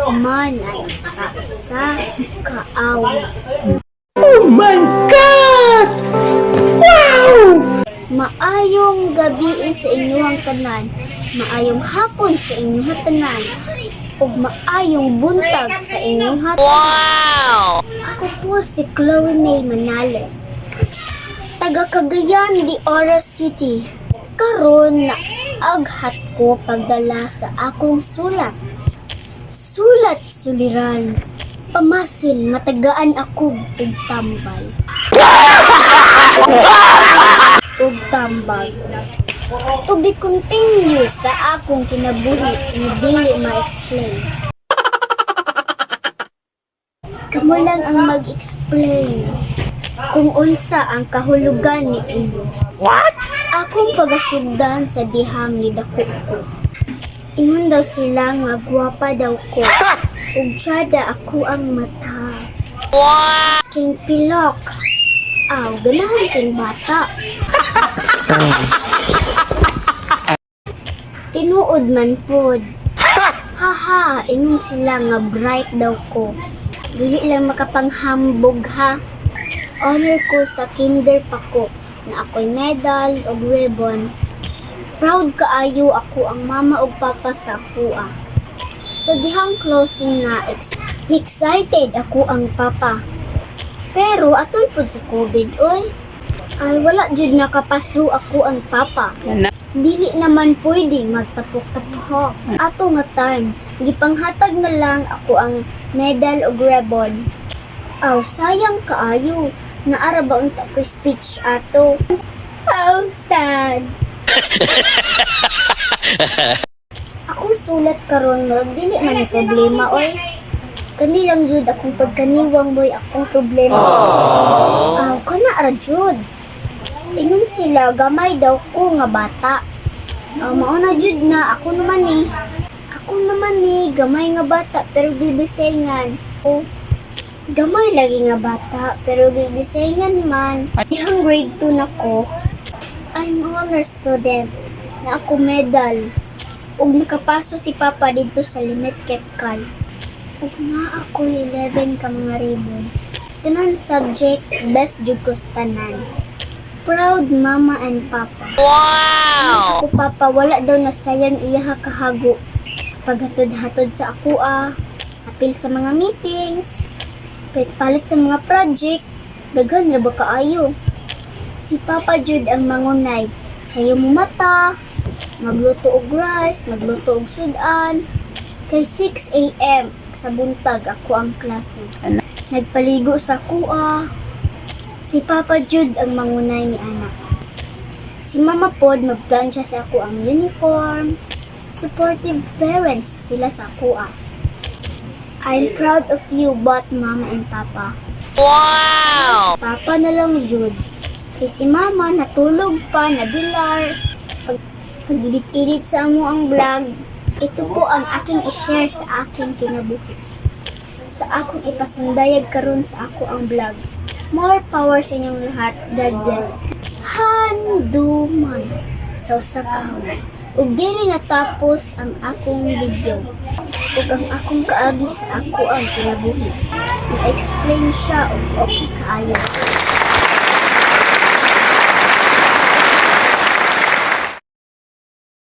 Man ang sa usa ka awit. Oh my God! Wow! Maayong gabi sa inyong tanan, maayong hapon sa inyong tanan, ug maayong buntag sa inyong tanan. Wow! Ako po si Chloe May Manales, taga Cagayan de Oro City. Karon na aghat ko pagdala sa akong sulat. Sulat suliran. Pamasin matagaan ako og tambal. Og tambag. To be continue sa akong kinabuhi nga dili ma-explain. Kamo lang ang mag-explain kung unsa ang kahulugan ni inyo. What? Akong pagasugdan sa dihang nidako ko. Ingon daw sila nga gwapa daw ko. Ug tsada ako ang mata. Wow! King pilok. Aw, ganahan king bata. Tinuod man pod. Haha, ingon sila nga bright daw ko. Dili lang makapanghambog ha. Honor ko sa kinder pa ko na ako'y medal ug ribbon. Proud kaayo ako ang mama ug papa sa akoa. Sa dihang closing na excited ako ang papa. Pero atol pud sa COVID oy. Ay, wala jud nakapaso ako ang papa. Dili naman pwede magtapok-tapok. Ato nga time, gipanghatag na lang ako ang medal ug ribbon. Aw, sayang kaayo. Naara ba unta ko speech ato? How sad. Akong sulat karon murag dili man ni problema oy. Kani lang jud akong pagkaniwang boy akong problema. Aw, kana ra jud. Ingon sila gamay daw ko nga bata. Aw, mao na jud na ako naman ni. Ako naman ni gamay nga bata pero gibisengan. Oh, gamay lagi nga bata pero gibisengan man. Dihang grade 2 na ko. I'm honor student na ako medal. Ug nakapaso si Papa didto sa Limit Ketkal. Ug naa ako 11 ka mga ribbon. Tanan subject best jud ko sa tanan. Proud mama and papa. Wow! Ako papa wala daw nasayang iyaha kahago. Paghatod-hatod sa ako ah, apil sa mga meetings, palit sa mga project, daghan ra ba kaayo. Si Papa jud ang mangunay, sayo mo mata, magluto og rice, magluto og sudan. Kay 6 a.m. sa buntag ako ang klase. Nagpaligo sa kuha. Si Papa Jude ang mangunay ni anak. Si Mama pod magplansya sa ako ang uniform. Supportive parents sila sa ako ah. I'm proud of you both, Mama and Papa. Wow! Papa na lang jud. Kay si Mama natulog pa, nabilar. Pag-edit-edit sa amo ang vlog, ito po ang aking i-share sa aking kinabuhi. Sa akong ipasundayag karon sa ako ang vlog. More power sa inyong lahat. God bless. Handuman sa usa ka hawak. Ug diri natapos ang akong video. Ug ang akong kaagi sa ako ang kinabuhi. Na-explain siya og okay kaayo.